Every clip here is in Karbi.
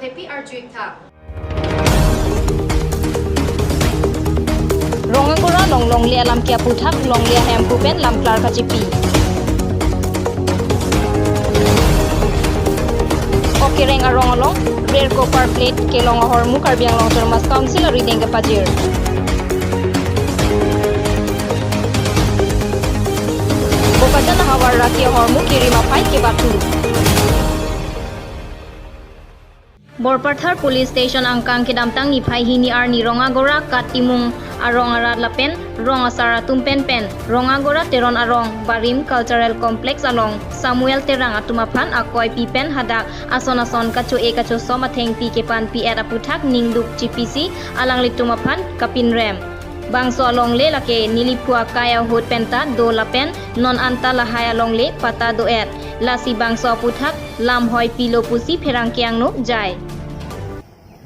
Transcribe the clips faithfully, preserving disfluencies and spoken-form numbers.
Thepi arju-ik tha. Rong Agora along longle alam ke aputhak longle ahemphu pen lamklar kachipi. Okereng arong along rare copper plate kelong ahormu Karbi Anglong Autonomous Council arideng kepajir. Bokajan ahavar raki ahormu kirim aphai kebathu. Borpathar Police Station angkang kedamtang niphai hini arni Rong Agora Kat Timung arong arat lapen rong asar atum pen pen Rong Agora Teron arong Barim Cultural Complex along Samuel Terang atum aphan akoi pi pen hadak ason ason kacho-e kachosom athengpi kepanpi-et aputhak ningduk chipisi alanglitum aphan kapinrem. Bangso alongle lake neli phu akai ahut penta do lapen non anta lahai alongle patta do-et. Lasi bangso aputhak lam hoi pilo pusi pherangke angno jai.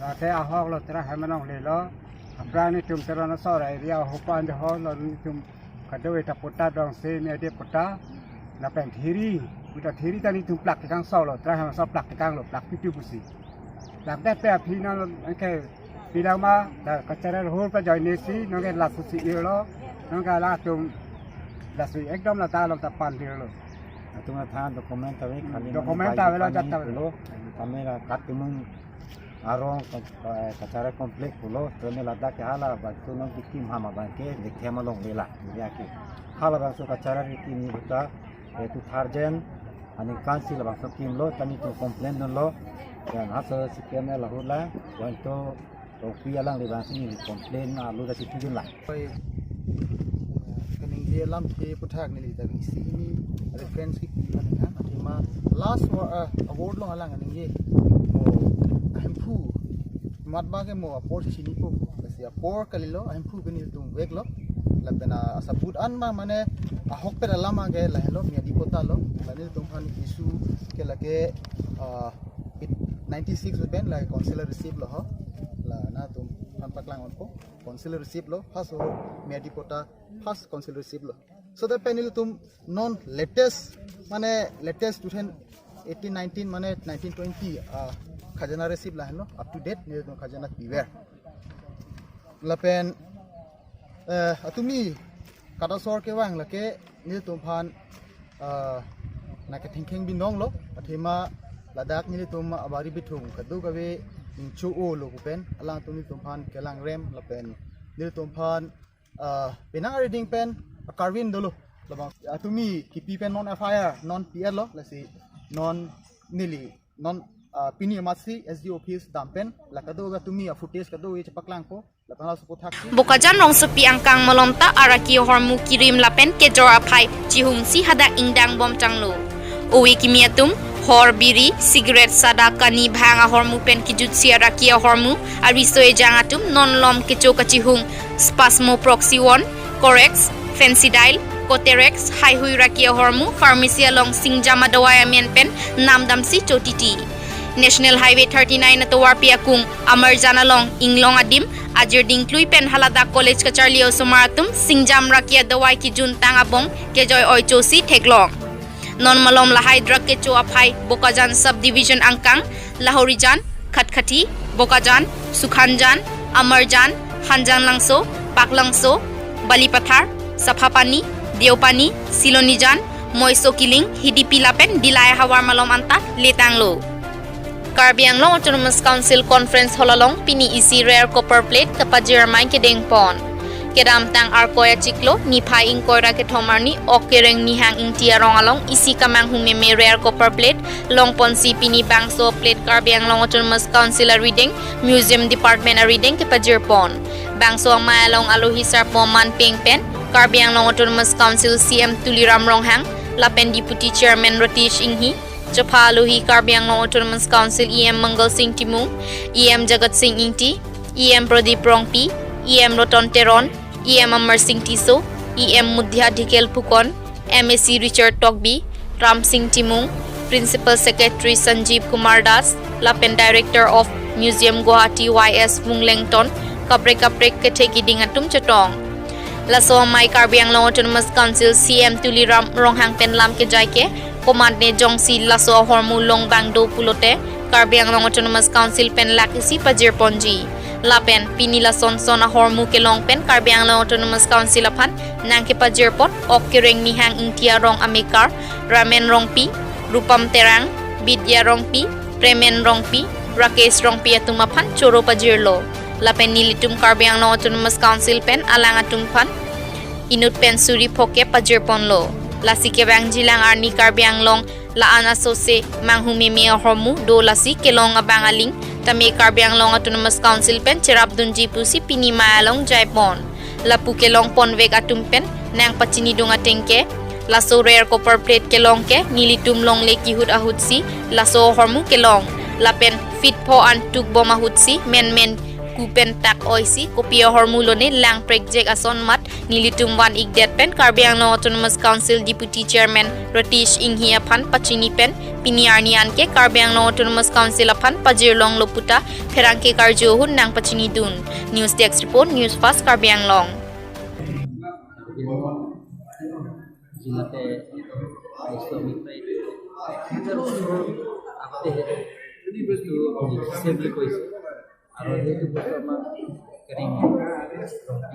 Lake ahok lo tera hem alongle lo. Aphrang netum Teron asor area hopan jahon lo netum kado-e ta patta dong se me ade patta. Lapen thiri, patta thiri ta netum plak kekangsong lo, tera hem asor plak kekang lo, plak pitu pusi. Plak det pe aphi non ke pilang ma, la kacharar hur pa join si, non ke laso si ir lo, non ke latum, laso ekdom la ta lo ta pan dir lo. Atum athan document ta ave, khali document ta ave lo, jat ta ave lo. Kami la Kat Timung arong ka-, ka-, Cultural Complex pulo, tame ladak ke hala bangso non kikim hama bangke, dekem alongle la, ya ke. Hala bangso Cultural kikim ni buta, eh, tu tharjen, aningkan si labangso kimlo, ta netum complain dunlo, dan haso si keme lahut la, wanto, topi alangli bangsi neli complain na alu da si tujun la. Oi, kaningje alam ke aputhak neli ta isi hini reference kipi man ha, athema last wa-, eh, award along alang kaningje. Oh, ahemphu. Mat ba ke mo apor si chinipo. Lasi apor kalilo, ahemphu ke nelitum veklo. Lapen asabut an ma mane ahokpet alam ke lahelo, miyadi patta lo. La nelitum aphan issue ke lake, ah, it-, ninety-six pen la council receive lo ho. La nangtum aphan paklang-onpo. Council receive lo, first ho miyadi patta, first council receive lo. So that pen nelitum non latest, mane latest two thousand eighteen nineteen, mane nineteen twenty, ah, khajana receive lahenlo, up to date nelitum khajana piver. Lapen, eh, atumi kadasor kevang lake nelitum aphan, ah, nangkethengkheng binong lo, athema ladak nelitum abari bithung kadokave ingcho-o lo pu pen, alangtum nelitum aphan kelangrem, lapen nelitum aphan, ah, penang arideng pen akarvin dolo. Labang atumi kipi pen non F I R, non P L lo, lasi non neli, non, ah, pini amatsi S D O office dam pen, la kadokave atumi a-footage kadokave chepaklangpo, lapen laso aputhak si. Bokajan rongsopi angkang malom ta araki ahormu kirim lapen kejor aphai chihungsi hadak ingdang bom tanglo. Ove kimi atum, hor biri, cigarette, sada, kani, bhang ahormu pen kejutsi araki ahormu, ariso ejang atum non malom kecho kachihung, Spasmo, Proxy One, Corex, Phencydyl, Coterex, haihui raki ahormu, pharmacy along singjam adawai amen pen namdamsi chotiti. National Highway thirty-nine atovarpi akung, Amarjan along, Inglong adim, ajir dingklui pen haladak college kacharli osomar atum, singjam raki adawai kijuntang abong, kejoi-oi chosi theklong. Non malom lahai drug kecho aphai Bokajan Subdivision angkang, Lahorijan, Khatkhati, Bokajan, Sukhanjan, Amarjan, Hanjanglangso, Paklangso, Balipathar, Saphapani, Deopani, Silonijan, Moiso Kiling, Hidipi lapen Dillai ahavar malom anta letanglo. Karbi Anglong Autonomous Council Conference Hall along pini isi rare copper plate kapajir amei kedengpon. Kedamtang Arkoi achiklo niphai ingkoi ra kethom arni Okereng Nihang Ingti arong along isi kamanghu meme rare copper plate longponsi pini bangso plate Karbi Anglong Autonomous Council arideng Museum Department arideng kepajirpon. Bangso amei along alohi sarpo aman peng pen Karbi Anglong Autonomous Council C M Tuliram Ronghang lapen Deputy Chairman Ratish Enghi, chopha alohi Karbi Anglong Autonomous Council E M Mangal Singh Timung, E M Jagat Singh Ingti, E M Pradip Rongpi, E M Roton Teron, E M Amar Singh Tisso, E M Mudhya Dhikel Phukan, M A C Richard Tokbi, Ram Singh Timung, Principal Secretary Sanjeev Kumar Das, lapen Director of Museum Guwahati Y S Wunglengton, kaprek kaprek kethe kiding atum chetong. Laso amei Karbi Anglong Autonomous Council C M Tuliram Ronghang pen lam kejai ke, komatne jongsi laso ahormu longbang do pulote, Karbi Anglong Autonomous Council pen lak isi pajirponji. Lapen pini lason son ahormu kelong pen Karbi Anglong Autonomous Council aphan nangkepajirpon Ok Kereng Nihang Ingti arong amekar Ramen Rongpi, Rupam Terang, Bidya Rongpi, Premen Rongpi, Rakesh Rongpi atum aphan choro pajirlo. Lapen nelitum Karbi Anglong Autonomous Council pen alang atum aphan inut pen suri phokep pajirponlo. Lasi kevangjilang arni Karbi Anglong la-an asose manghumeme ahormu do, lasi kelong abang aling tame Karbi Anglong Autonomous Council pen cherapdunji pusi pini amei along jaipon. Lapu kelongponvek atum pen nangpachinidun ateng ke, laso rare copper plate kelong ke nelitum longle kihut ahutsi laso ahormu kelong. Lapen feet pho an tukbom ahutsi menmen ku pen tak oisi kopi ahormu lone lang prekjek ason amat nelitum van-ikdet pen Karbi Anglong Autonomous Council Deputy Chairman Ratish Enghi aphan pachini pen pini arni anke Karbi Anglong Autonomous Council aphan pajirlonglo puta pherangke karju ahut nangpachinidun. News Desk Report, News Fast Karbi Anglong. জিলাতে বাইশ শ্ৰমিক প্ৰায় আগতে সেইটো বস্তু লিখিছে বুলি কৈছে। আৰু সেইটো বস্তু আমাক কেনেকৈ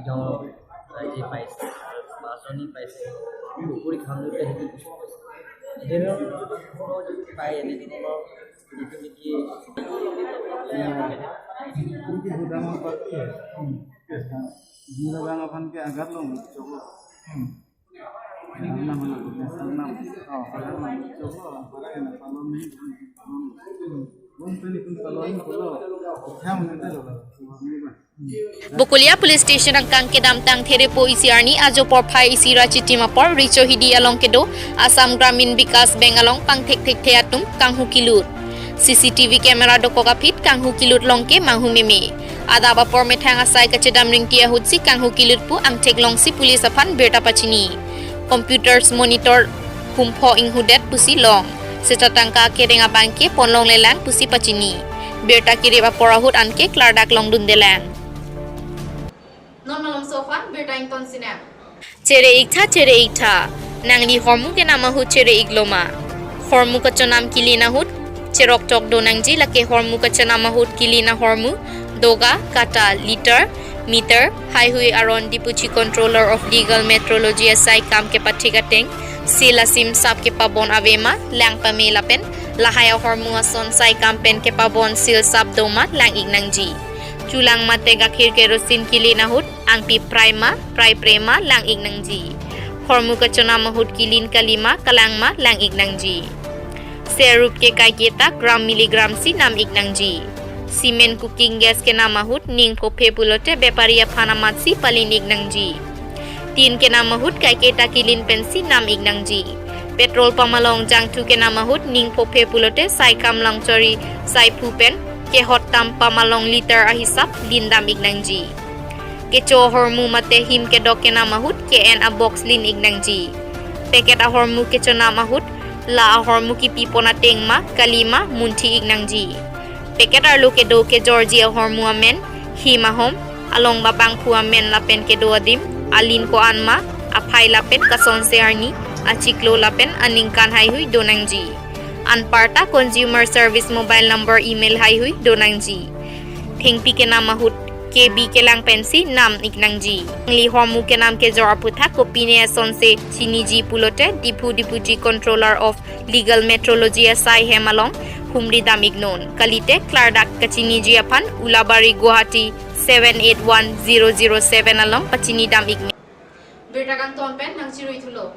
গাঁৱৰ ৰাইজে পাইছে, পাঁচজনী পাইছে, পুখুৰী খান্দোতে সেইটো বস্তু পাইছে। সেইটো যদি পায় এনেধৰণৰ যিটো নেকি, Hindi ko dapat pakai. Hindi na lang aphan ke agad long, coba. Enam, enam, enam. Oh, enam. Coba, para yang palon ni, palon. Bung tadi pun palon, kalau. Yang mana tu, kalau. Bokolia Police Station angkang kedamtang therepo isi arni ajo porphai isi ra chitim apor Richo Hidi along kedo Assam Gramin Vikas Bank along pangthekthekthe atum kanghu kilut. C C T V camera dokok aphi kanghu kilut long ke manghumeme. Adap apor methang asai kachedam ringti ahutsi kanghu kilut pu angthek longsi police aphan birta pachini. Computers monitor humpho inghudet pusi long. Seta tangka kereng abang ke ponlonglelang pusi pachini. Birta kirip apor ahut anke klardak longdundelang. Non malomso aphan birta ingtonsinang. Chere-iktha, chere-iktha. Nangli hormu kenam ahut chere-ikloma? Hormu kachonam kilin ahut cherok chok do nangji, lake hormu kachonam ahut kilin ahormu, doga, kata, liter, meter, haihui aron Deputy Controller of Legal Metrology asai kam kepathik ateng seal asim sap kepabon avema lang pame lapen lahai ahormu ason sai kam pen kepabon seal sap doma lang-ik nangji. Chulang mate gakhir kerosene kilin ahut angpi prai ma, prai pre ma lang-ik nangji. Hormu kachonam ahut kilin kalima, kalang ma lang-ik nangji. Serup ke kaiketa gram milligram si nam-ik nangji. Cement cooking gas kenam ahut ning phophe pulote bepari aphan amatsi palin-ik nangji. Tin kenam ahut kaiketa kilin pensi nam-ik nangji. Petrol pamalong jangthu kenam ahut ning phophe pulote sai kam langchori sai phu pen kehot tam pamalong liter ahisap lindam-ik nangji. Kecho ahormu mate him kedok kenam ahut ke-en abox lin-ik nangji. Packet ahormu kechonam ahut la ahormu kipipon ateng ma, kalima munthi-ik nangji. Packet arlo kedo kejorji ahormu amen, him ahom, along babangphu amen lapen kedo adim, alin ko-an ma, aphai lapen kasonse arni, achiklo lapen aningkan haihui do nangji. Anparta Consumer Service mobile number, email haihui do nangji. Thengpi kenam ahut K B kelang pensi nam-ik nangji. Nangli hormu kenam kejor aphuthak kopine asonse chiniji pulote Diphu Deputy Controller of Legal Metrology asai hem along humri dam-ik non. Kalite klardak kachiniji aphan Ulabari Guwahati seven eight one zero zero seven along pachini dam-ik me. Birta kangton pen nangchirui thulo.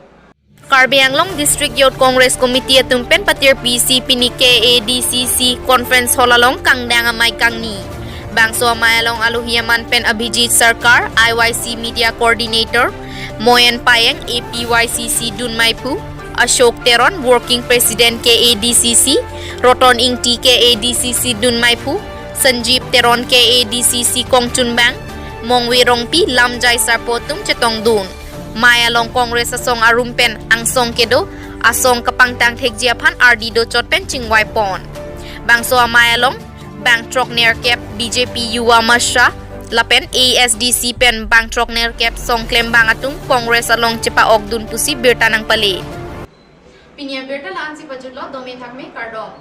Karbi Anglong District Youth Congress Committee atum pen patirpi isi pini K A D C C Conference Hall along kangdang amei kangni. Bangso amei along alohi aman pen Abhijit Sarkar, I Y C Media Coordinator, Moyen Payeng, A P Y C C dunmeiphu, Ashok Teron, Working President K A D C C, Roton Ingti, K A D C C dunmeiphu, Sanjeev Teron, K A D C C kongchunbang, Mongve Rongpi, lamjai sarpo atum chetongdun. Mei along Congress asong arum pen angsong kedo, asong kapangtang thekji aphan ardi dochot pen chingvaipon. Bangso amei along bang throk nerkep B J P Yuva Morcha lapen A S D C pen bang throk nerkep song klembang atum Congress along chepa-okdun pusi birta nangpale. Pini abirta la-ansi pajutlo, dome thakme, kardom.